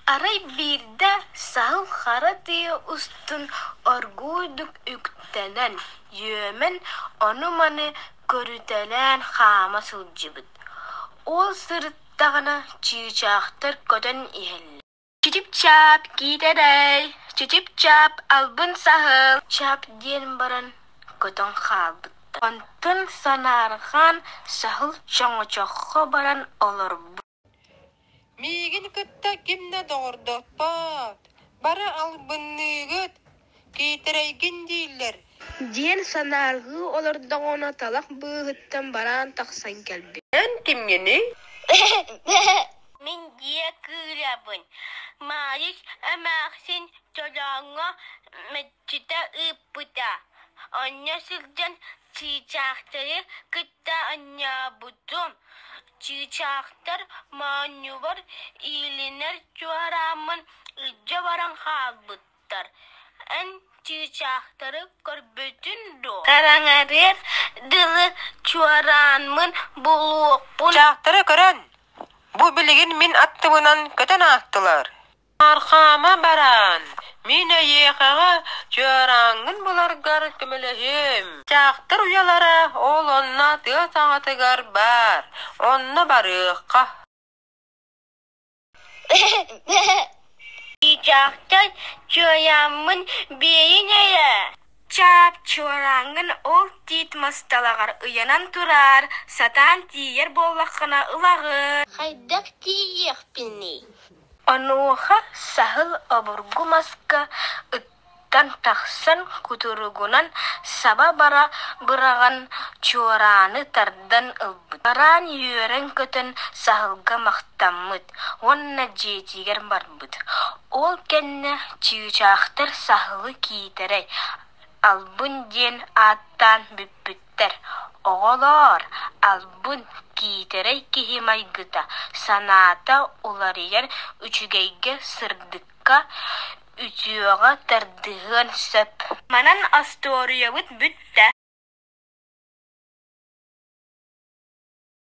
Арай биирдэ саһыл хара тыа устун оргууйдук үктэнэн, үөмэн, ону-маны көрүтэлээн хаама сылдьыбыт. Ол сырыттаҕына чыычаахтар көтөн иһэллэр: «Чичип-чаап, киитэрэй, чичип-чаап, албын саһыл, чаап» диэн баран көтөн хаалбыттар. Онтон санаарҕаан саһыл чоҥочоххо баран олорбут. Миигин кытта ким да доҕордоспот, бары албынныыгыт, киитэрэйгин дииллэр диэн санаарҕыы олордоҕуна талах быыһыттан бараан тахсан кэлбит. Эн кимҥиний? Мин дьиэ кыылабын, Маайыс эмээхсин чорооҥҥо мэччитэ ыыппыта, онно сылдьан чыычаахтары кытта оонньообутум, чыычаахтар моонньубар иилинэр чуорааммын илдьэ баран хаалбыттар, эн чыычаахтары көрбүтүҥ дуо? Хараҥарыар дылы чуорааммын булуохпун Чыычаахтары көрөн, бу билигин мин аттыбынан көтөн аастылар. Архаама баран, мин эйиэхэҕэ чуорааҥҥын буларгар көмөлөһүөм. Чыычаахтар уйалара ол онно тыа саҕатыгар баар, онно барыахха Чыычаахтар чуорааммын биэриҥ эрэ Чаап чуорааҥҥын ол тиит мас талаҕар ыйанан турар, сатаан тиийэр буоллаххына ылаҕын Хайдах тиийиэхпиний Онуоха саһыл обургу маска ыттан тахсан кутуругунан саба бара быраҕан чуорааны тардан ылбыт. Бараан үөрэн-көтөн саһылга махтаммыт уонна дьиэтигэр барбыт. Ол кэннэ чыычаахтар саһылы киитэрэй, албын диэн ааттаан бүппүттэр. Оҕолоор, албын, киитэрэй киһи майгыта, санаата уларыйар үчүгэйгэ, сырдыкка, үтүөҕэ тардыһыан сөп. Манан остуоруйабыт бүттэ.